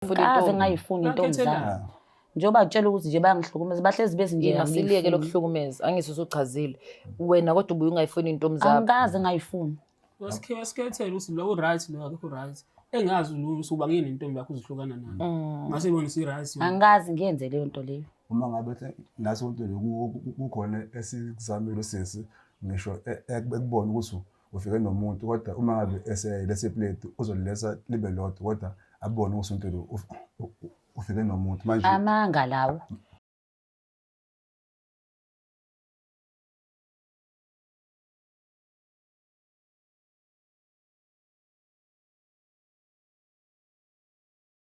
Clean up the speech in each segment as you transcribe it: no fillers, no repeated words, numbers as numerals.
Funa Kaze intombi. ngayifuni intombi zami. Bakhethelana. Njengoba ngitshela ukuthi nje bayangihlukumeza bahlezi bezi nje Yena siliyeke angiyifuni. lokuhlukumeza angithi usuchazile wena kodwa ubuye ungayifuni intombi zakho. Angikaze ngayifuni. Wasikhethela ukuthi lo u-right lo akekho right. Engazi lo usuba ngiyini nentombi yakho uzihlukana nayo. Ngase ibone si-right yona. Angikaze ngiyenze leyo nto leyo. Uma ngabe nathi uNtuli kukhona esikuzamile usisi ngisho ekubona ukuthi ufike nomuntu kodwa uma ngabe eseletha ipleti uzoliletha libe lodwa kodwa abone ukuthi uNtuli ufike nomuntu manje. Amanga lawo.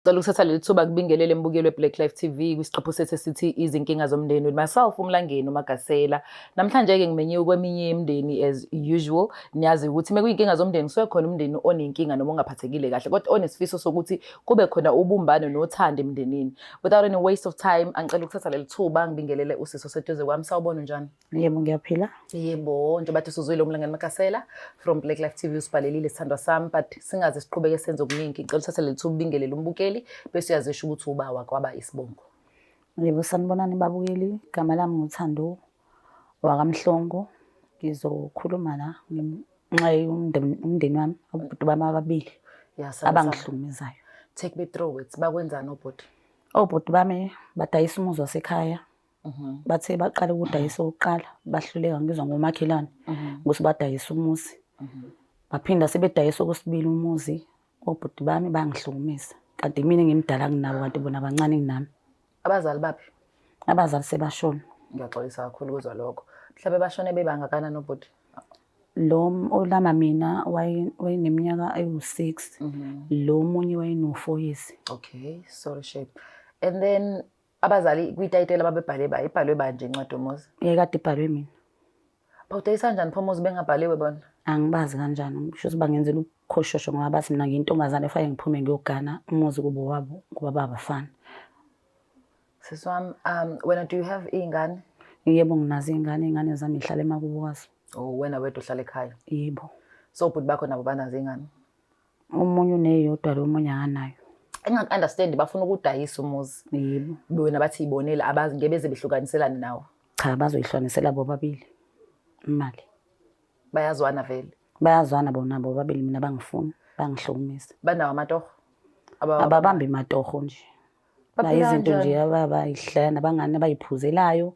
Cela ukuthatha leli thuba kubingelele mbukeli weBlack Life TV kwisiqephu sethu esithi izinkinga zomndeni with myself uMlangeni uMagasela. Namhlanje-ke ngimenyiwe kweminye yemindeni as usual. Niyazi ukuthi uma kuyinkinga zomndeni kusuke khona umndeni onenkinga noma ongaphathekile kahle kodwa onesifiso sokuthi kube khona ubumbano nothando emndenini. Without any waste of time, angicela ukuthatha leli thuba ngibingelele usisi oseduze kwami. Sawubona unjani? Yebo ngiyaphila. Yebo, njengoba bathi usuzwile uMlangeni Makasela from Black Life TV usibhalelile sithandwa sami but singaze siqhubeke senze okuningi. Ngicela uthathe leli thuba ubingelele umbukeli bese uyazisho ukuthi uba wakwaba isibongo. Yebo sanibonani babukeli, igama lami nguThando wakaMhlongo. Ngizokhuluma la ngenxa yomndeni wami, abobhuti bami ababili Yeah, sami sami. abangihlukumezayo. Take me through it. Bakwenzani obhuti? Obhuti bami badayisa umuzi wasekhaya. Bathe baqala ukudayisa okokuqala bahluleka ngizwa ngomakhelwane ukuthi badayisa umuzi. Baphinda sebedayisa okwesibili umuzi, obhuti bami bangihlukumeza. Kanti mina ngimdala kunabo kanti bona bancane kunami. Abazali baphi? Abazali sebashona. Ngiyaxolisa kakhulu ukuzwa lokho. Mhlawumbe bashone bebangakanani obhuti? Lo olama mina wayeneminyaka ewu-6, lo omunye wayeno-4 years. Okay, sorry shape. And then abazali kwitayitela babebhale ba ibhalwe banje incwadi yomuzi. Yayikade ibhalwe mina. Bawudayisa kanjani pho umuzi bengabhaliwe bona? Angibazi kanjani, kusho ukuthi bangenzela ukukhoshosho ngoba bathi mina ngiyintombazane fanele ngiphume ngiyogana umuzi kubo wabo ngoba babafana. Sisi wami, wena do you have iy'ngane? Yebo nginazo iy'ngane, iy'ngane zami zihlala emakubo kwazo. Oh, wena wedwa uhlala ekhaya? Yebo. So ubhuti bakho nabo banazo iy'ngane? Omunye uneyodwa lo omunye akanayo. Engaku-understand bafuna ukudayisa umuzi. Yebo. Bona bathi ibonele abazi ngeke beze behlukaniselane nawe. Cha bazoyihlukanisela bobabili imali. Bayazwana vele. Bayazwana bona bobabili mina bangifuni, bangihlukumeza. Banawo amatoho? Ababambi matoho nje. Baphila Izinto kanjani? nje abayihlala nabangani abayiphuzelayo.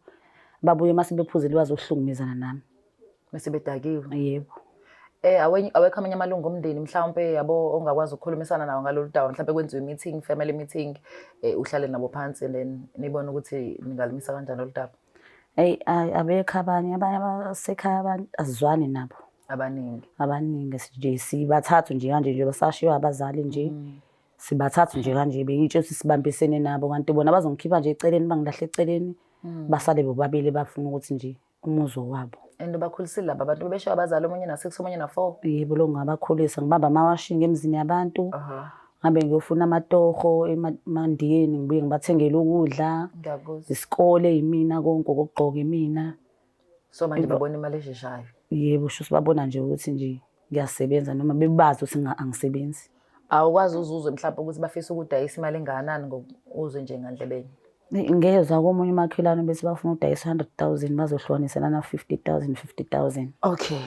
Babuye mase bephuzile bazohlukumezana nami. Mase bedakiwe. Yebo. Awekho amanye amalungu omndeni mhlawumbe yabo ongakwazi ukukhulumisana nawo ngalolu daba, mhlawumbe kwenziwe meeting, family meeting, uhlale nabo phansi and then nibone ukuthi ningalimisa kanjani lolu daba. Hey, abekho abanye, abanye abasekhaya abantu azizwani nabo. Abaningi. Abaningi nje sibathathu nje kanje nje basashiywa abazali nje. Sibathathu nje kanje bengitshe ukuthi sibambisene nabo kanti bona bazongikhipha nje eceleni bangilahle eceleni. Basale bobabili bafuna ukuthi nje umuzi wabo. And ubakhulisile laba bantu bebeshiya abazali omunye na-6 omunye na-4? Yebo, lo ngabakhulisa ngibamba amawashingi emzini yabantu. Ngabe ngiyofuna amatoho emandiyeni ngibuye ngibathengele ukudla. Ngiyakuzwa. Isikole yimina konke okugqoka imina. So manje babona imali esheshayo. Yebo, sho sibabona nje ukuthi nje ngiyasebenza noma bebazi ukuthi angisebenzi. Awukwazi uzuzwe mhlawumbe ukuthi bafisa ukudayisa imali engakanani ngokuzwe nje ngandlebeni. Ngezwa komunye umakhelwane bese bafuna ukudayisa 100,000 bazohlukaniselana 50,000, 50,000. Okay.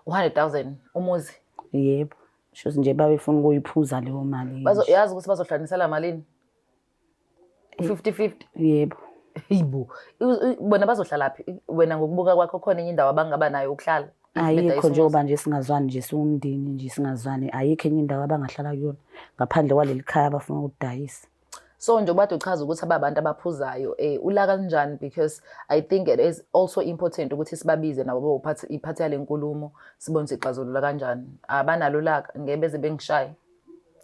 100,000 umuzi. Yebo. Sho nje babefuna ukuyiphuza leyo mali. Yazi ukuthi bazohlukanisela malini? 50-50. Yebo. Hayibo. Bona bazohlala phi? Wena ngokubuka kwakho khona enye indawo abangaba nayo ukuhlala? Ayikho njengoba nje singazwani nje siwumndeni nje singazwani, ayikho enye indawo abangahlala kuyona ngaphandle kwaleli khaya abafuna ukudayisa. So nje ubade uchaza ukuthi ababantu abaphuzayo ulaka kanjani, because I think it is also important ukuthi sibabize nabo bophatha iphathi yale nkulumo sibone ukuthi ixazulula kanjani. Abanalo ulaka ngeke beze bengishaye.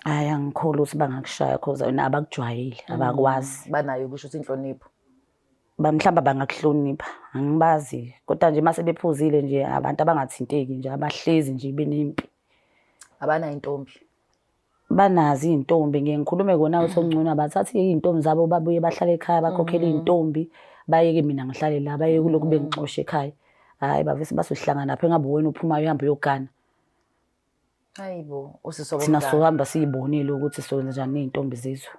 Hayi angikholwa ukuthi bangakushaya cause wena abakujwayele, abakwazi. Banayo kusho ukuthi inhlonipho. Mhlawumbe bangakuhlonipha, angibazi. Kodwa nje mase bephuzile nje abantu abangathinteki nje abahlezi nje benempi. Abanayo intombi. Banazo iy'ntombi, ngiye ngikhulume kona ukuthi okungcono abathathe iy'ntombi zabo babuye bahlale ekhaya bakhokhele iy'ntombi, bayeke mina ngihlale la, bayeke kulokhu bengixosha ekhaya. Hhayi bavese bazohlangana lapho engabe uwena uphumayo uhambe uyogana. Hayibo, usisi Thina wabomdala. sohamba siyibonile ukuthi soyenza njani ney'ntombi zizwe.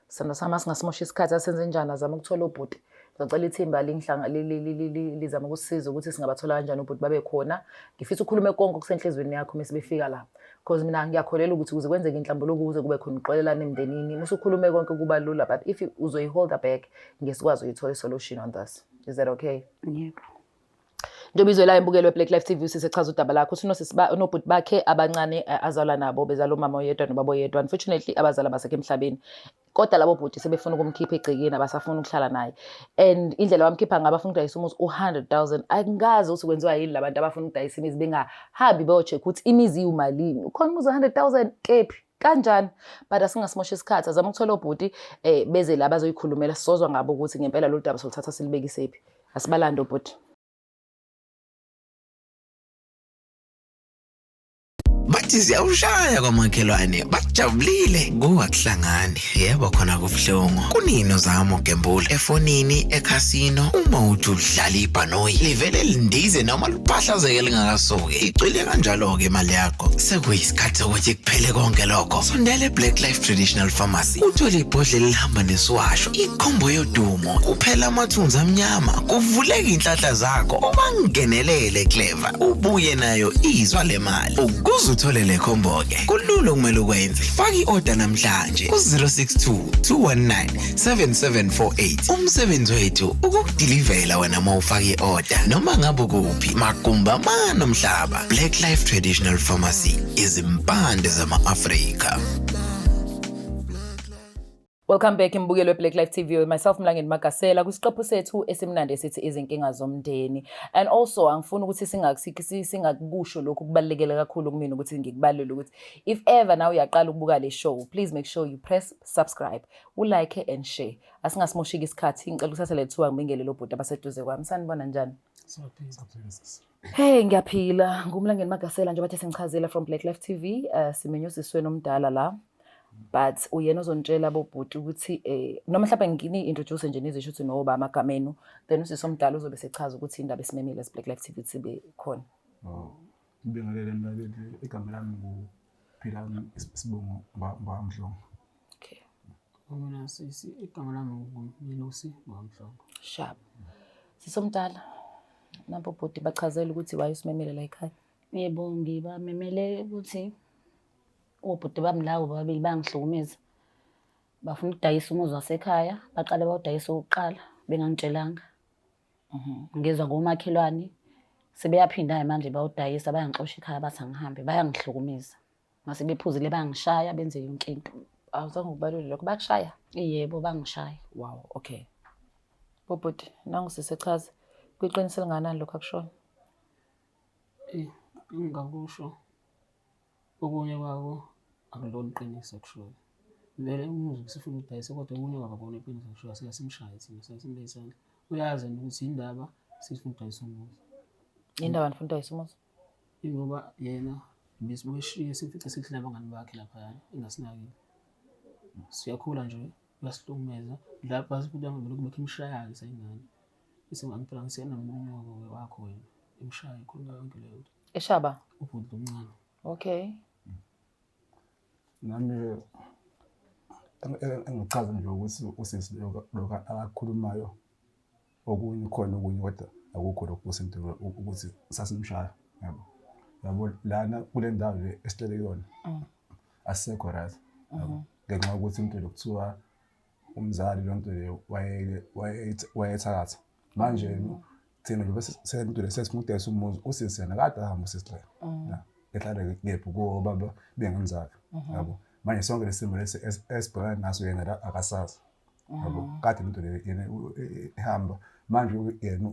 Sithando sami asingasimosha isikhathi asenze njani azame ukuthola ubhuti. Ngicela ithimba lingihlanga lizame ukusisiza ukuthi singabathola kanjani ubhuti babe khona. Ngifisa ukhulume konke okusenhlizweni yakho mase befika la. Because mina ngiyakholelwa ukuthi ukuze kwenzeke inhlambuluko ukuze kube khona uxolelana emndenini. Musukhulume konke kuba lula but if uzoyiholda back ngeke sikwazi ukuyithola i-solution on this. Is that okay? Yebo. Njengoba izwe layo imbukelo weBlack Life TV usisechaza udaba lakho uthi unosisi unobhuti bakhe abancane azalwa nabo bezala umama oyedwa nobaba oyedwa. Unfortunately abazali abasekho emhlabeni. Kodwa labo bhuti sebefuna ukumkhipha egcekeni abasafuni ukuhlala naye. And indlela abamkhipha ngayo bafuna ukudayisa umuzi u-100,000. Angazi ukuthi kwenziwa yini labantu abafuna ukudayisa imizi bengahambi beyo-check ukuthi imizi iwumalini. Ukhona umuzi u-100,000 kephi? Kanjani? But asingasimosha isikhathi azama ukuthola obhuti beze la bazoyikhulumela sizozwa ngabo ukuthi ngempela lolu daba soluthatha silibekisephi. Asibalande obhuti. Bathi ziyawushaya kwamakhelwane bajabulile kuwakuhlangani yebo khona kubuhlungu kunini uzama ukugembula efonini ekhasino uma uthi udlala ibhanoyi livele lindize noma liphahlazeke lingakasuki icwile kanjalo-ke imali yakho sekuyisikhathi sokuthi kuphele konke lokho sondela e-Black Life Traditional Pharmacy uthole ibhodlela elihamba nesiwasho ikhombo yodumo kuphela amathunzi amnyama kuvuleka iy'nhlanhla zakho ubangenelele clever ubuye nayo izwa le mali ukuze uthole le khombo-ke kulula okumele ukwenze faka i-oda namhlanje ku-062 219 7748 umsebenzi wethu ukukudilivela wena uma ufaka i-oda noma ngabe ukuphi magumba amane omhlaba. Black Life Traditional Pharmacy, izimpande zama-Afrika. Welcome back imbukelo weBlack Life TV with myself Mlangeni Magasela kwisiqephu sethu esimnandi esithi izinkinga zomndeni. And also angifuni ukuthi singakusho lokhu kubalulekile kakhulu kumina ukuthi ngikubalule ukuthi if ever now uyaqala ukubuka le show, please make sure you press subscribe, ulike and share. Asingasimoshiki isikhathi, ngicela ukuthatha le thuba ngibingelele obhuti abaseduze kwami. Sanibona njani? Siyaphila. Hey ngiyaphila, nguMlangeni Magasela njengoba sengichazela from Black Life TV, simenywe usisweni omdala la. But uyena ozonitshela bobhuti ukuthi noma mhlawumbe ngini introduce nje nizisho ukuthi noba amagama enu, then usisi omdala uzobe sechaza ukuthi indaba esimemile as Black Life TV sibe khona. Oh, ngibingelele mlaleli, igama lami nguPhilani isibongo ngwaMhlongo. Okay. Mina sisi igama lami nguMelusi ngwaMhlongo. Sharp. Sisi omdala, nabo bhuti bachazela ukuthi why usimemele la ekhaya. Yebo, ngibamemele ukuthi obhuti bami labo babili bangihlukumeza. Bafuna ukudayisa umuzi wasekhaya, baqale bawudayisa okokuqala bengangitshelanga. Ngizwa ngomakhelwane sebeyaphinda manje bawudayisa, bayangixosha ekhaya bathi angihambe, bayangihlukumeza. Mase bephuzile bayangishaya benze yonke into. Awuzange ukubalule lokho, bakushaya? Yebo, bangishaya. Wow, okay. Bobhuti, nangu sisi echaza. Kuyiqiniso elingakanani lokho akushoyo? Engingakusho okunye kwako akulona iqiniso akushoyo. Vele umuzi usifuna ukudayisa kodwa okunye kwako akubona iqiniso akushoyo, asike simshaye thina, sike simbeke isandla. Uyazi yena ukuthi indaba sifuna ukudayisa umuzi. Indaba nifuna ukudayisa umuzi? Ingoba yena besibuke eshiye simfice sihlala nabangani bakhe laphayana engasinakile. Siyakhula nje uyasihlukumeza lapha sibuya lokhu bekhe imshaya-ke sayingane. Bese ngangifika ngisena nomnyoko wakho wena imshaya ikhuluma yonke leyo nto. Eshaba? Ubhuti omncane. Okay. Nami engichaza nje ukuthi usisi lokho akakhulumayo okunye khona okunye kodwa akukho lokho kusinto ukuthi sasimshaya yabo. Yabo lana kule ndawo le esihlele kuyona asisekho right yabo. Ngenxa yokuthi into lokuthiwa umzali loo nto leyo wayethakatha. Manje thina nje bese sento lesesifuna ukudayisa umuzi usisi yena kade ahamba usisi la. Ehlala kephi kuwo baba bengemzali yabo. Manje sonke lesimo lesi esibhekana naso yena la akasazi. Yabo kade into le yena ehamba manje yena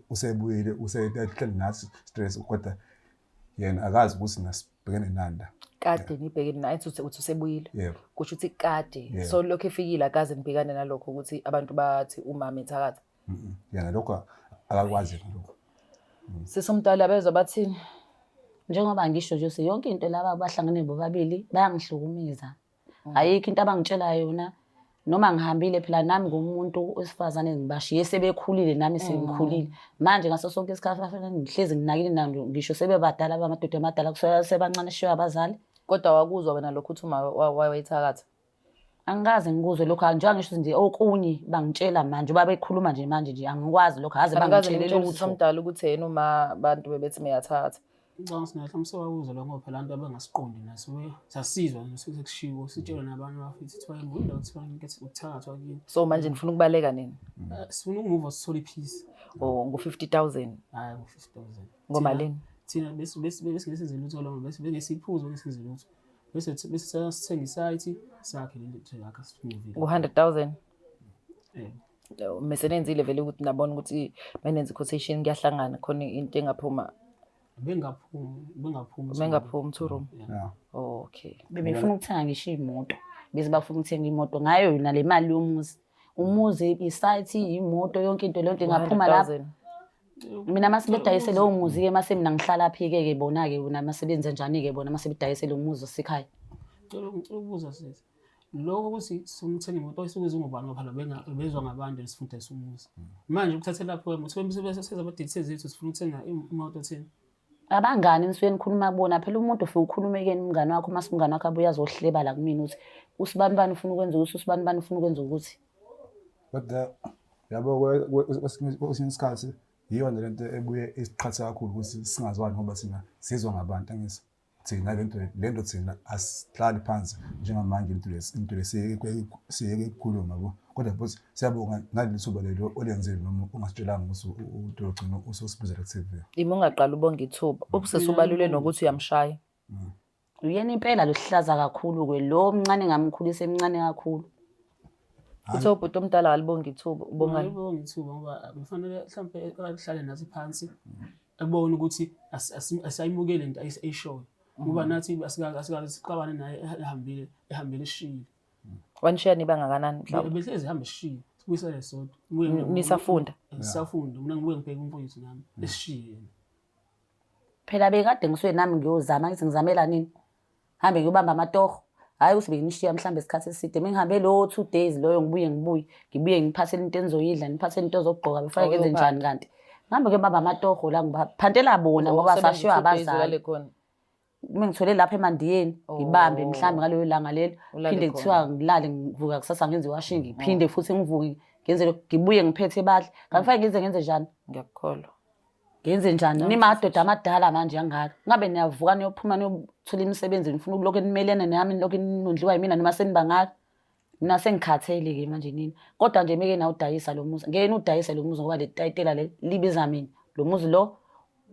usebuyile usehleli nathi stress kodwa yena akazi ukuthi nasibhekene nani la. Kade nibhekene naye uthi usebuyile. Yebo. Kusho ukuthi kade. So lokho efikile akaze nibhekane nalokho ukuthi abantu bathi umama ethakatha. Yena lokho akakwazi lokho. Sisomdala bezwa bathini? Njengoba ngisho nje ukuthi yonke into laba abahlangene bobabili bayangihlukumeza. Ayikho into abangitshela yona. Noma ngihambile phela nami ngumuntu wesifazane ngibashiye sebekhulile nami sengikhulile. Manje ngaso sonke isikhathi bafanele ngihlezi nginakile nabo ngisho sebebadala bamadoda amadala kusukela sebancane eshiwe abazali. Kodwa wakuzwa wena lokho ukuthi uma wayethakatha? Angikaze ngikuzwe lokho, njengoba ngisho nje okunye bangitshela manje, uba bekhuluma nje manje nje angikwazi lokho, aze Angikaze bangitshele nimtshele lutho. usisi omdala ukuthi yena uma abantu bebethi meyathatha. Ngicabanga ukuthi naye mhlawumbe sewakuzwa lokho ngoba phela abantu abangasiqondi naso sasizwa sekushiwo sitshelwe nabanye abafithi kuthiwa yindawo kuthiwa ukuthakathwa kini. So manje nifuna ukubaleka nini? Sifuna ukumuva sithole i-peace. Oh, ngo-50,000. Hhayi ngo-50,000. Ngomalini? Thina besingesenze lutho lo bese bengesiphuzo bengesenze lutho. Bese bese sithenga isayithi sakhe le nto yakhe simuvile. Ngo-100,000. Eh. Mese nenzile vele ukuthi nabona ukuthi menenze i-quotation kuyahlangana khona into engaphuma. Bengaphumi, bengaphumi. Bengaphumi two room. Yeah. Oh, okay. Bebefuna ukuthenga ngisho imoto, bese bafuna ukuthenga imoto ngayo yona le mali yomuzi. Umuzi, isayithi, imoto, yonke into leyo nto ingaphuma lapho. 100,000. Mina mase bedayise lowo muzi-ke mase mina ngihlala phi-ke ke bona-ke bona mase benze njani-ke bona mase bedayise lo muzi wasekhaya. Ngicela ukubuza sisi. Lokho ukuthi sifuna ukuthenga imoto isuke zingubani ngoba phela bezwa ngabantu esifuna ukudayisa umuzi. Manje ukuthathe lapho wena uthi seza zethu sifuna ukuthenga imoto thina. Abangani nisuke nikhuluma kubona phela umuntu ufike ukhulume kuyena umngani wakho mase umngani wakho abuye azohleba la kumina ukuthi usibani bani ufuna ukwenza ukuthi usibani bani ufuna ukwenza ukuthi. Kodwa yabo kwesinye isikhathi iyona lento ebuye isiqhathe kakhulu ukuthi singazwani ngoba thina sizwa ngabantu angithi thina lento thina asihlali phansi njengamanje into lesiyeke ukukhuluma yabo. Kodwa futhi siyabonga ngaleli thuba lelo olenzile noma ungasitshelanga ukuthi utogcina ususibizela ku-TV. Ima ungaqali ubonge ithuba. Ubusisi ubalule nokuthi uyamshaya. Uyena impela lohlaza kakhulu-ke lo mncane ngamkhulisa emncane kakhulu. Uthe ubhuti omdala alibonge ithuba, ubongani? Ngibonga ithuba ngoba kufanele mhlawumbe ahlale nathi phansi ebone ukuthi asayimukele into ayishoyo. Ngoba nathi asikaze sixabane naye ehambile esishiyile. Wanishiya niba ngakanani mhlawumbe? Behlezi ehamba esishiye, sibuyisane sodwa. Nisafunda? Sisafunda, mina ngibuye ngibheke umfowethu nami esishiye yena. Phela bekade ngisuke nami ngiyozama ngithi ngizamela nini? Hambe ngiyobamba amatoho. Hhayi ukuthi benginishiya mhlawumbe isikhathi eside. Mengihambe lowo 2 days loyo ngibuye ngibuye. Ngibuye ngiphathele into enizoyidla, niphathele into zokugqoka, befake ngenze njani kanti? Ngihambe ngiyobamba amatoho la ngibaphantela bona ngoba sashiywa abazali. Uma ngithole lapha emandiyeni ngibambe mhlawumbe ngaleyo langa lelo, phinde kuthiwa ngilale ngivuka kusasa ngenze iwashing, ngiphinde futhi ngivuke ngenze lokhu, ngibuye ngiphethe badle. Kanti fanele ngenze ngenze njani? Ngiyakukholwa. Ngenze njani? Nimadoda amadala manje angaka. Ngabe niyavuka niyophuma niyothola imisebenzi, nifuna ukulokhu nimelene nami, nilokhu nondliwa yimina noma senibangaka. Mina sengikhathele-ke manje nina. Kodwa nje meke nawudayisa lo muzi, ngeke niwudayise lo muzi ngoba le tayitela le libiza mina. Lo muzi lo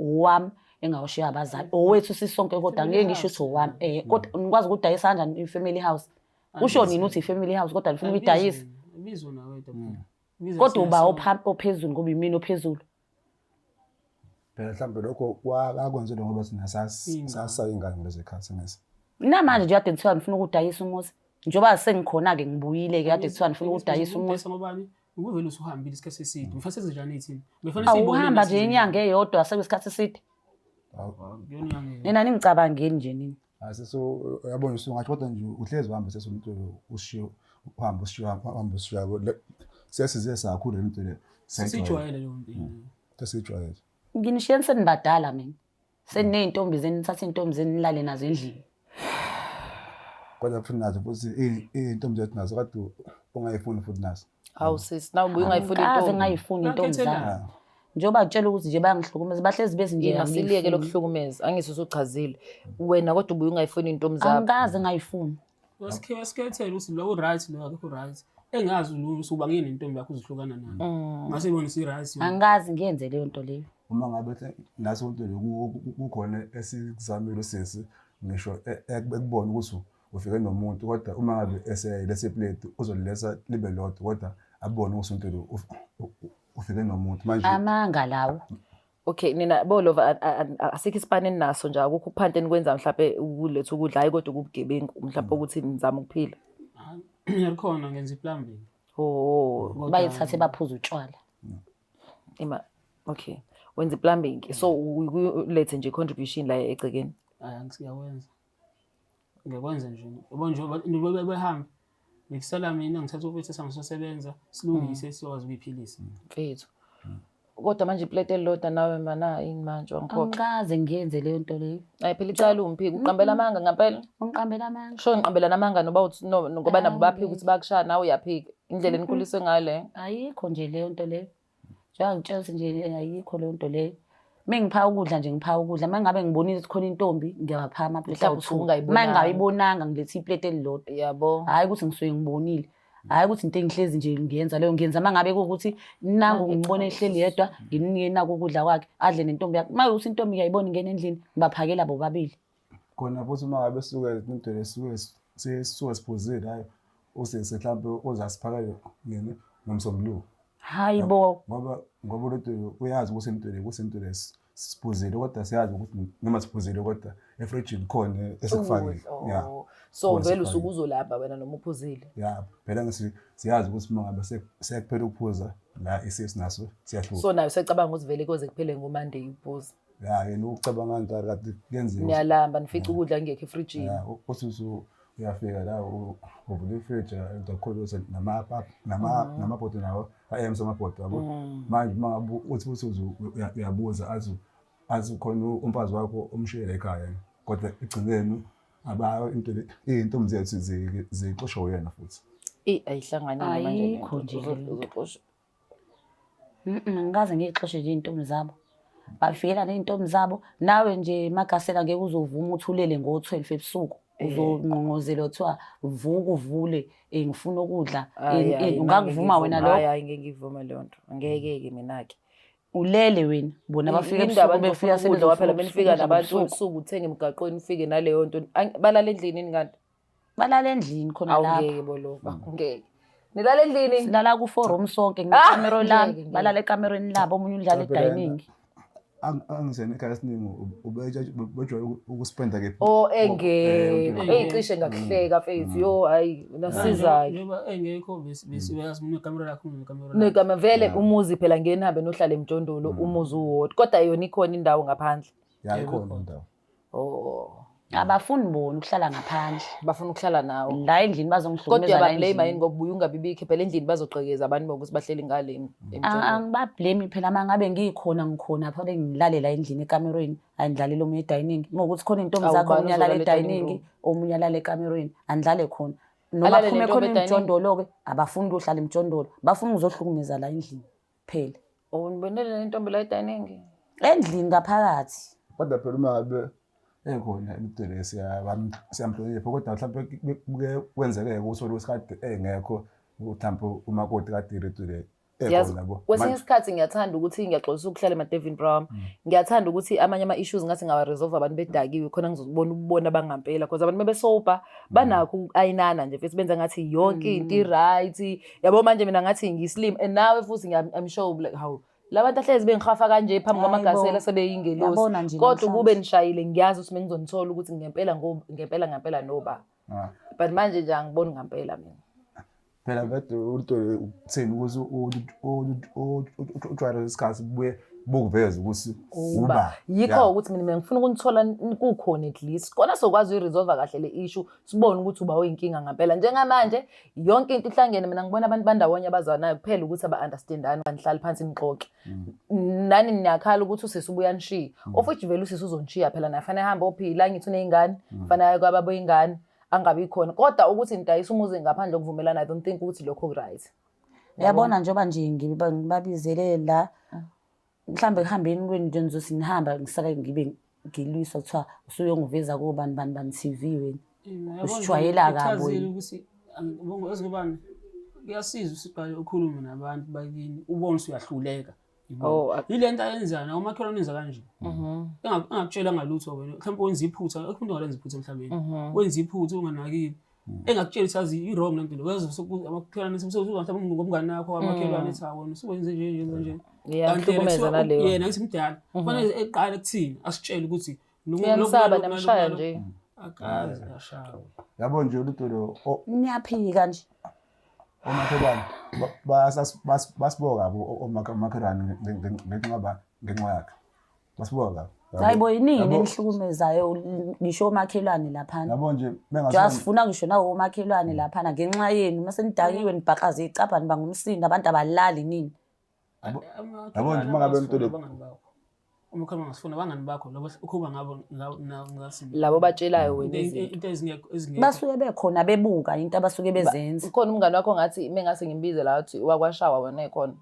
owami engawushiya abazali. Owethu sisonke kodwa ngeke ngisho ukuthi owami. Kodwa nikwazi ukudayisa kanjani i-family house? Kusho nini ukuthi i-family house kodwa nifuna ukuyidayisa? Ibizwa nawe phela. Kodwa uba ophezulu ngoba imina ophezulu. Phela mhlawumbe lokho kwakwenzelwe ngoba thina sasayingane ngalezo zikhathi ngezi. Namanje nje kade kuthiwa ngifuna ukudayisa umuzi. Njengoba sengikhona-ke ngibuyile-ke kade kuthiwa ngifuna ukudayisa umuzi. Ngobani? Ubuvele usuhambile isikhathi eside. Mfase senze njani thina? Befanele siyibone. Awuhamba nje inyanga eyodwa sekuyisikhathi eside. Nina ningicabangeli nje nina. Asiso uyabona usungathi kodwa nje uhlezi uhamba sesumuntu ushiyo uhamba ushiyo uhamba ushiyo. Sesize sakhula lento le. Sesijwayele leyo mpilo. Sesijwayele. Nginishiye senibadala mina. Seniney'ntombi zenu, nithathe iy'ntombi zenu nilale nazo endlini. Kodwa futhi nazo futhi iy'ntombi zethu nazo kade ungayifuni futhi nazo. Hawu sisi, nawe ubuye ungayifuni Angikaze intombi. ngayifuni intombi zami. Ah. Njengoba ngitshela ukuthi nje bayangihlukumeza, bahlezi bezi nje Yena siliyeke angiyifuni. lokuhlukumeza, angithi usuchazile. Wena kodwa ubuye ungayifuni iy'ntombi zakho. Angikaze ngayifuni. Wasikhethela ukuthi lo right lo akekho right. Engazi lo usuba ngiyini intombi yakho uzihlukana nayo. Ngase ibone si right. Angikaze ngiyenze leyo nto leyo. Uma ngabe naso into kukhona esikuzamile usisi ngisho ekubona ukuthi ufike nomuntu kodwa uma ngabe eselethe iplate uzoliletha libe lodwa kodwa abone ukuthi umuntu ufike nomuntu manje. Amanga lawo. Okay, nina bolova asikho isipani eninaso nje akukho ukuphanta enikwenza mhlawumbe ukuletha ukudla hayi kodwa ukubugebengu mhlawumbe ukuthi nizama ukuphila. Ngikhona ngenza iplumbing. Oh, bayithathe baphuza utshwala. Ima okay. Wenza iplumbing. So ulethe nje contribution la egcekeni. Hayi ngisiyawenza. Ngiyakwenza nje. Yabo nje behamba. Ngikusala mina ngithatha ubethe sangisosebenza silungise sikwazi ukuyiphilisa. Mfethu. Kodwa manje iplate elilodwa nawe mana yini manje wangiphoxa. Angikaze ngiyenze leyo nto leyo. Ayi phela icala umphiki uqambela amanga ngampela. Ungiqambela amanga. Sho ngiqambela namanga noba uthi no ngoba nabo baphika ukuthi bakushaya nawe uyaphika. Indlela enikhuliswe ngayo le. Ayikho nje leyo nto leyo. Njengoba ngitshela ukuthi nje ayikho leyo nto leyo. Uma ngipha ukudla nje ngipha ukudla. Uma ngabe ngibonile ukuthi khona intombi ngiyabapha amapleti Mhlawumbe usuke awu-two. ungayibonanga. Uma ngingayibonanga ngiletha ipleti elilodwa. Yabo. Hhayi ukuthi ngisuke ngibonile. Hhayi ukuthi into engihlezi nje ngiyenza leyo ngiyenza uma ngabe kuwukuthi nangu ngibone ehleli yedwa ngimnike naku ukudla kwakhe adle nentombi yakhe. Uma kuwukuthi intombi ngiyayibona ingena endlini ngibaphakela bobabili. Khona futhi uma ngabe suke into lesuke sisuke siphuzile hayi usisi mhlawumbe uzasiphakele nini ngomsombuluko. Hayi bo. Ngoba ulodwa uyazi ukuthi into le ukuthi into le siphuzile kodwa siyazi ukuthi noma siphuzile kodwa efrijini khona esikufakile. Ukudla, Yeah. oh. So Khona vele esikufakile. usuke uzolamba wena noma uphuzile. Ya, phela ngisi siyazi ukuthi uma ngabe sekuphela ukuphuza la isisu naso siyahluka. So nayo usecabanga ukuthi vele koze kuphele ngoMonday uphuza. Ya, yena ucabanga kanjalo kade kuyenzeka. Niyalamba nifica ukudla kungekho efrijini. Ya, uthi uyafika la uvula ifriji into ukuthi namabhodo nawo ayemsa amabhodo yabo. Manje uma ngabe uthi uthi uyabuza athi athi khona umfazi wakho umshiyele ekhaya kodwa egcineni aba into iy'ntombi zethu zixoshwa uyena futhi. Eyi ayihlanganile manje le Ayikho nto. nje le nto. Uzoxoshwa. Angikaze ngiyixoshe nje iy'ntombi zabo. Bafikela ney'ntombi zabo. Nawe nje Magasela ngeke uzovuma ukuthi ulele ngo-12 ebusuku. Uzongqongqozelwa kuthiwa vuka uvule ngifuna ukudla. Hhayi, hhayi, mina Ungakuvuma ngeke wena ngivume. Hhayi, lokho? hhayi ngeke ngivume leyo nto. Angeke-ke mina-ke. Ulele wena. Bona bafika Indaba ebusuku befika nifuna ukudla phela sebezofuna menifika ukudla nabantu ngobusuku. ebusuku uthenge emgaqweni ufike naleyo nto. Balala endlini yini kanti? Balala endlini khona lapho. Awungeke bolova, ngeke. Nilala endlini? Silala ku-four room sonke nginekamero lami. Ngeke, ngeke. Balala ekamerweni labo, omunye udlala Cha, phela yena- e-dining. Angisena ekhaya esiningi ubejwayele ukuspenda kephi? Oh engekho. Eh, Eyi cishe ngakuhleka mfethu. Yo hayi nasiza-ke. Njengoba engekho bese uyazi unekamera lakho unekamera lakho. Negama vele umuzi phela ngeke nihambe nohlala emjondolo umuzi uwodwa kodwa yona ikhona indawo ngaphandle. Ya ikhona indawo. Oh Abafuni bona ukuhlala ngaphandle. bafuna ukuhlala nawe. La endlini Kodwa bazongihlukumeza la uyabablame yini endlini. ngoba ubuye ungabi bikho phela endlini bazogqekeza abantu bokuthi bahleli ngale emjondolo. Angibablame phela uma ngabe ngikhona ngikhona phela ngilale la endlini ekamerweni andidlalele omunye e-dining. Uma kuwukuthi khona iy'ntombi Awu, zakho ubani omunye alale ozolala e-dining e-dining room? omunye alale ekamerweni andidlale khona. Noma Alale kuphume nentombi khona e-dining? imijondolo-ke abafuni ukuyohlala emjondolo bafuna ukuzohlukumeza la endlini phela. Oh nibonele nentombi la e-dining? Endlini ngaphakathi. Kodwa phela uma ngabe ekhona imidwele siyamhlonipha kodwa mhlawumbe kuke kwenzeke uthole ukuthi kade engekho mhlawumbe umakoti kade iretule Yazi, ekhona yabo. kwesinye isikhathi ngiyathanda ukuthi ngiyaxolisa ukuhlala emadevin Brown. Ngiyathanda ukuthi amanye ama-issues ngathi ngawa-resolve abantu bedakiwe khona ngizobona ukubona bangampela because abantu bebesoba banakho uku-ayinana nje futhi benza ngathi yonke into i-right. Yabo manje mina ngathi ngislim and nawe futhi I'm sure like hawu labantu ahlezi bengihafa kanje phambi Hayi bo. kwamagasela sebeyingelosi. Yabona nje Kodwa namhlanje. ukube nishayile ngiyazi ukuthi bengizonithola ukuthi ngempela ngempela ngempela noba. Ah. But manje nje angiboni ngampela mina. Phela vele ulutole ukuthini ukuthi ujwayele isikhathi buye bukuveze ukuthi uba. Yikho ukuthi mina ngifuna ukunithola kukhona at least kona sokwazi uyiresolve kahle le issue sibone ukuthi uba uyinkinga ngampela. Njengamanje yonke into ihlangene mina ngibona abantu bandawonye abazwanayo kuphela ukuthi aba-understandani nihlale phansi nixoxe. Nani niyakhala ukuthi usisi ubuya nishiya. Of which vele usisi uzonishiya phela naye fanele ahambe ophila ngithi uney'ngane fanele aye kwababo iy'ngane angabi khona. Kodwa ukuthi nidayise umuzi ngaphandle kokuvumelana I don't think ukuthi lokho ku-right. Uyabona njengoba nje ngibabizele la mhlambe ekuhambeni kwenu nje nizothi nihamba ngisale ngibe ngilwiswa kuthiwa usuyongiveza kobani bani bani TV wena. Usijwayela kabi wena. Ukuthi yazi ngobani kuyasiza usiqale ukhulume nabantu bakini ubone ukuthi uyahluleka. Oh, Yile nto ayenzayo nawe umakhelwane wenza kanje. Engakutshela ngalutho wena mhlawumbe wenza iphutha, akukho umuntu ongalenza iphutha emhlabeni. Wenza iphutha unganakile. Engakutshela ukuthi yazi i-wrong lento le. Wezwa amakhelwane mhlawumbe ngomngane wakho amakhelwane ethi wena usuwenze nje nje nje. Iyamhlukumeza naleyo. Yena ngithi mdala. Kufanele eqale kuthina asitshele ukuthi Uyamsaba namshaya nje. Akaze ashawe. Yabo nje ulutole Niyaphika nje. omakhelwane basiboka kabi omakhelwane ngenxa yakhe. Basiboka kabi. Hayi bo yini enihlukumezayo ngisho omakhelwane laphana. Yabo nje Njengoba sifuna ngisho nawo omakhelwane laphana ngenxa yenu mase nidakiwe nibhakaze icabha niba ngumsindo abantu abalali nini. Yabo nje uma ngabe umntwana abangani bakho. Uma ukhuluma ngasifuna abangani bakho labo ukhuluma ngabo ngathi Labo batshelayo wena izinto. Into ezingekho ezingekho. Basuke bekhona bebuka into abasuke bezenza. Ukhona umngani wakho ngathi mengase ngimbize la athi wakwashawa wena ekhona.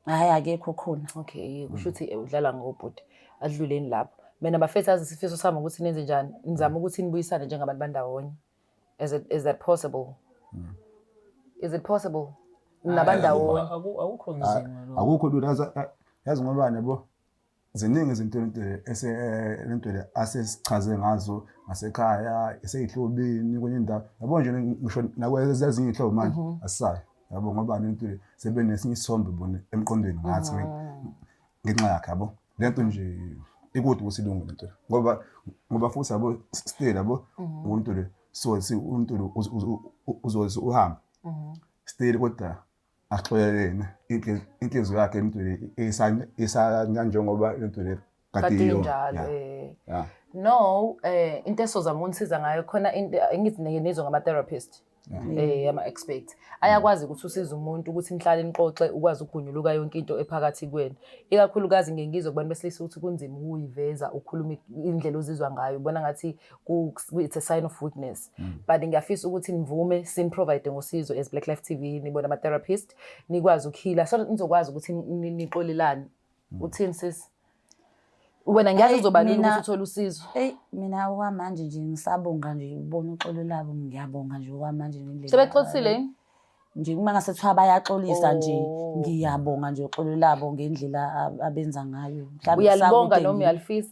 Hhayi akekho khona. Okay, kusho ukuthi udlala ngobhuti. Adluleni lapho. Mina bafethu azi isifiso sami ukuthi nenze njani. Nizame ukuthi nibuyisane njengabantu bandawonye. Is that possible? Is it possible? Nabandawonye. Akukho nzima lokho. Akukho lula yazi ngoba yabo ziningi izinto lento ese lento le asesichaze ngazo ngasekhaya eseyihlobini kwenye indawo yabo nje ngisho nakwezinye iy'hlobo manje asisayo yabo ngoba lento le sebenesinye isithombe bona emqondweni ngathi ngenxa yakhe yabo lento nje ikude ukuthi ilunge lento le ngoba futhi yabo still yabo umuntu le so si umuntu lo uzoze uhambe still kodwa axolelene inhliziyo yakhe lento le njengoba lento le kade injalo eh no into esozama ukunisiza ngayo khona into engithi nizwe ngama therapist ama expert ayakwazi ukuthi usize umuntu ukuthi nihlale nixoxe ukwazi ukugunyuluka yonke into ephakathi kwenu ikakhulukazi ngeke ngizwe kubantu besilisa ukuthi kunzima ukuyiveza ukhuluma indlela ozizwa ngayo ubona ngathi it's a sign of weakness but ngiyafisa ukuthi nivume sin-provide ngosizo as Black Life TV nibona ama therapist nikwazi ukuheala so nizokwazi ukuthi nixolelane. Uthini sis? Wena ngiyazi uzoba lula ukuthi uthole usizo. Eyi mina okwamanje nje ngisabonga nje ubona uxolo labo ngiyabonga nje okwamanje ngendlela. Sebexolisile yini? Nje uma ngase kuthiwa bayaxolisa nje ngiyabonga nje uxolo labo ngendlela abenza ngayo. Mhlawumbe uyalibonga noma uyalifisa?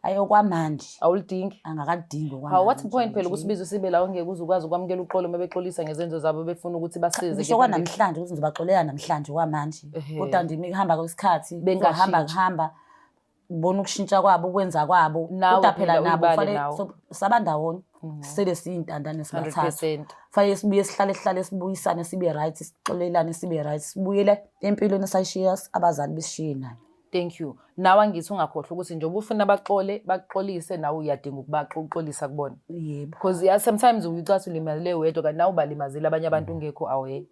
Hayi okwamanje. Awulidingi? Angakalidingi okwamanje. Hawu what's the point phela ukuthi ubize sibe la ungeke uze ukwazi ukwamukela uxolo uma bexolisa ngezenzo zabo befuna ukuthi basize. Ngisho kwanamhlanje ukuthi ngizobaxolela namhlanje okwamanje. Kodwa nje kuhamba kwesikhathi kuhamba kuhamba ubona ukushintsha kwabo ukwenza kwabo kodwa phela nabo kufanele sabandawonye sele siyintandane sibathathu fanele sibuye sihlale sihlale sibuyisane sibe right sixolelane sibe right sibuyele empilweni esayishiya abazali besishiye nayo. Thank you. Nawe angithi ungakhohlwa ukuthi njengoba ufuna baxole baxolise nawe uyadinga ukubaxolisa kubona. Yebo. Because yeah, sometimes uyicathi ulimazile wedwa kanti nawe ubalimazile abanye abantu ungekho aware.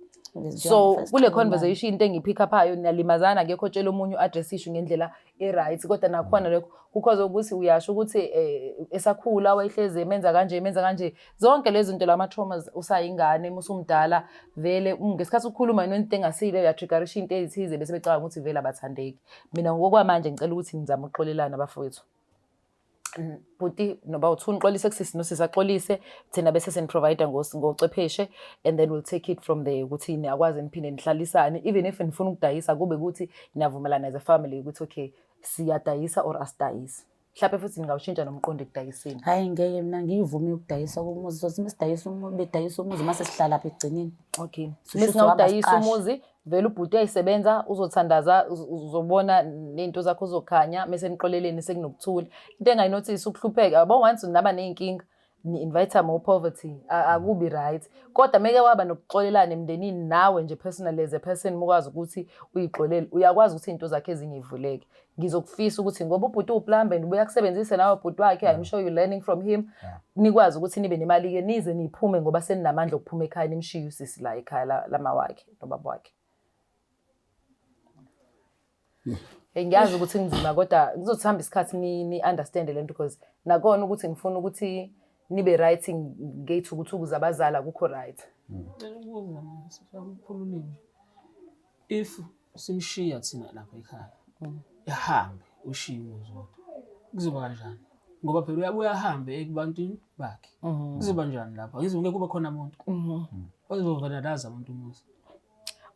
So kule conversation into engipick upayo niyalimazana akekho otshela omunye u-address issue ngendlela e-right kodwa nakhona lokho kukhoze ukuthi uyasho ukuthi esakhula wayehlezi emenza kanje emenza kanje zonke lezi zinto lama traumas usayingane musumdala vele ngesikhathi ukhuluma into engasile uyatriggerisha into ezithize bese becabanga ukuthi vele abathandeki. Mina ngokwamanje ngicela ukuthi nizame ukuxolelana bafowethu. Bhuti noba uthi unixolise kusisi nosisi axolise thina bese seniprovide ngocwepheshe and then we'll take it from there ukuthi niyakwazi niphinde nihlalisane even if nifuna ukudayisa kube ukuthi niyavumelana as a family ukuthi okay siyadayisa or asidayisi. Mhlawumbe futhi ningawushintsha nomqondo ekudayiseni. Hayi ngeke mina ngiyivume ukudayisa komuzi. Sothi mesidayisa umuzi bedayisa umuzi mase sihlala lapha ekugcineni. Okay. Mesingawudayisa umuzi vele ubhuti uyayisebenza uzothandaza uzobona nento zakho uzokhanya mase nixoleleni sekunokuthula. Into engayinothisi ukuhlupheka yabo once naba nezinkinga ni invite more poverty akubi right kodwa meke waba nokuxolelana emndenini nawe nje personally as a person mukwazi ukuthi uyixolele uyakwazi ukuthi izinto zakhe ezinye ivuleke. Ngizokufisa ukuthi ngoba ubhuti uplumber and ubuya kusebenzise nawe ubhuti wakhe I'm sure you learning from him nikwazi ukuthi nibe nemali ke nize niphume ngoba seninamandla okuphuma ekhaya nimshiye usisi la ekhaya lamawakhe nobaba wakhe. Ngiyazi ukuthi kunzima kodwa kuzothamba isikhathi ni understand lento because nakona ukuthi ngifuna ukuthi nibe right ngeyithukuthuku zabazali akukho right. If simshiya thina lapha ekhaya ehambe ushiye umuzi wodwa kuzoba kanjani? Ngoba phela uyabuya ahambe ekubantwini bakhe kuzoba njani lapho? Ngeke kube khona umuntu ozovela abantu umuzi.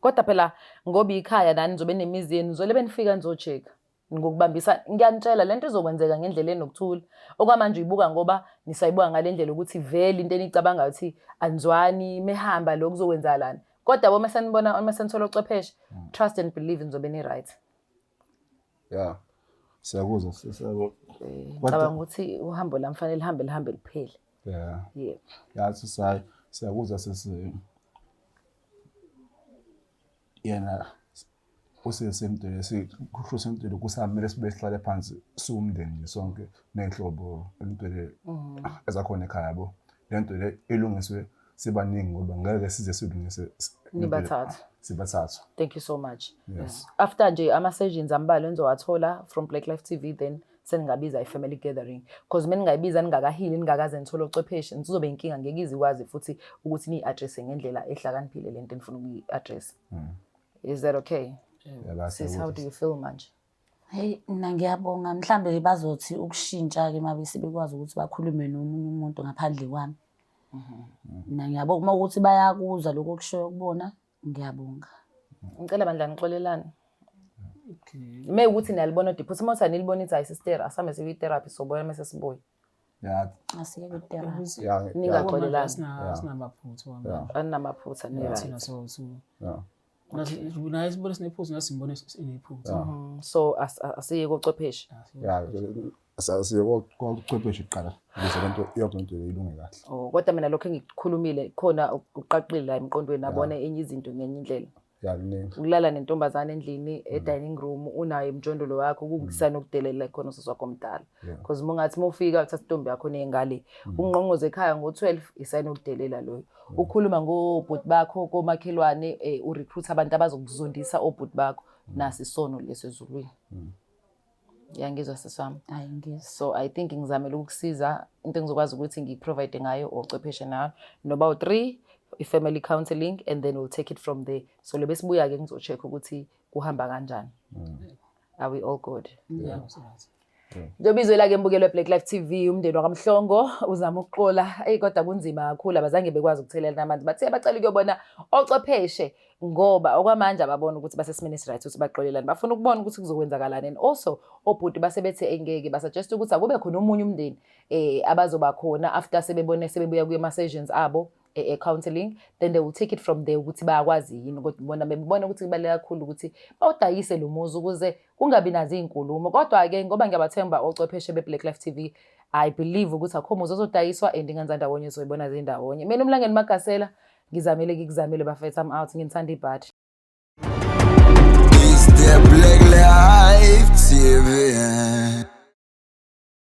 Kodwa phela ngoba ikhaya nani nizobe nemizi yenu nizole benifika nizo-check-a ngokubambisana. Ngiyanitshela lento izokwenzeka ngendlela enokuthula. Okwamanje uyibuka ngoba nisayibuka ngale ndlela ukuthi vele into eniyicabangayo ukuthi anizwani mehamba lo kuzokwenzakalani. Kodwa bo mase nibona mase nithola ocwepheshe trust and believe nizobe ni-right. Yeah. Siyakuzwa sisabo. Ngicabanga ukuthi uhambo lami fanele lihambe lihambe liphele. Yeah. Yebo. Yathi sayi siyakuzwa sisi yena usesemdele sikusho semdele kusamele sibe sihlale phansi siwumndeni nje sonke ney'hlobo entwele ezakhona ekhaya yabo le nto le ilungiswe. Sibaningi ngoba ngeke size silungise Nibathathu. Sibathathu. Thank you so much. Yes. After nje ama-sessions ambalwa enizowathola from Black Life TV, then seningabiza i-family gathering, because uma ningayibiza ningakahili, ningakaze nithole ochwepheshe, nizobe inkinga, ngeke izikwazi futhi ukuthi niyi-addresse ngendlela ehlakaniphile lento enifuna ukuyi-address. Is that okay? Yeah. Sis, how do you feel manje? Hey, mina ngiyabonga. Mhlambe bazothi ukushintsha-ke uma bese bekwazi ukuthi bakhulume nomunye umuntu ngaphandle kwami. Mina ngiyabonga uma ukuthi bayakuzwa lokho okushoyo kubona, ngiyabonga. Ngicela bandla nixolelane. Okay. Uma ukuthi niyalibona iphutha, uma uthi anilibona, ithi hayi sister, asambe siyi-therapy, sobona mase sibuye. Asiyeke ku-therapy. Ningaxolelani. Asinamaphutha wamanje. Aninamaphutha, ni-right. Thina so naye sibone sinephutha, nasi simbone sinephutha. So asiye kochwepheshe. Ya, siye kochwepheshe kuqala ukuze lento yonke into ilunge kahle. Oh, kodwa mina lokho engikukhulumile khona ukuqaqile la emqondweni, nabona enye izinto ngenye indlela. Ya, kuningi. Ukulala nentombazane endlini, e-dining room, unayo emjondolo wakho, kukusana ukudelela khona usisi wakho omdala, because uma ungathi uma ufika uthatha intombi yakho ney'ngale, ungqongqoze ekhaya ngo-12, isayini ukudelela loyo. Ukhuluma ngobhuti bakho komakhelwane, urecruit abantu abazokuzondisa obhuti bakho, nasi isono leso ezulwini. Yangizwa, sisi wami? Hayi, ngizwa. So I think ngizamele ukukusiza into engizokwazi ukuthi ngikuprovide ngayo ochwepheshe nayo noba u-three, i-family counseling, and then we'll take it from there. So lobe sibuya-ke ngizo-check ukuthi kuhamba kanjani. Are we all good? Yeah, right. Njengoba izwela-ke mbukelo we-Black Life TV, umndeni wakaMhlongo uzama ukuxola, eyi kodwa kunzima kakhulu. Abazange bekwazi ukuthelelana amanzi, bathe bacela ukuyobona ochwepheshe ngoba okwamanje ababona ukuthi basesimeni esi-right ukuthi baxolelane. Bafuna ukubona ukuthi kuzokwenzakalani. And also obhuti base bethe engeke, basuggest ukuthi akube khona omunye umndeni abazoba khona after sebebone sebebuya kuye-ma-sessions abo e-counseling, then they will take it from there ukuthi bayakwazi yini. Kodwa bona bebona ukuthi kubaluleke kakhulu ukuthi bawudayise lo muzi ukuze kungabi nazo iy'nkulumo. Kodwa-ke ngoba ngiyabathemba ochwepheshe be-Black Life TV, I believe ukuthi akho muzi ozodayiswa and ingane zandawonye zoyibona zindawonye. Mina uMlangeni Magasela, ngizamile, ngikuzamile bafethu. I'm out, nginithanda ibhadi. It's the Black Life TV.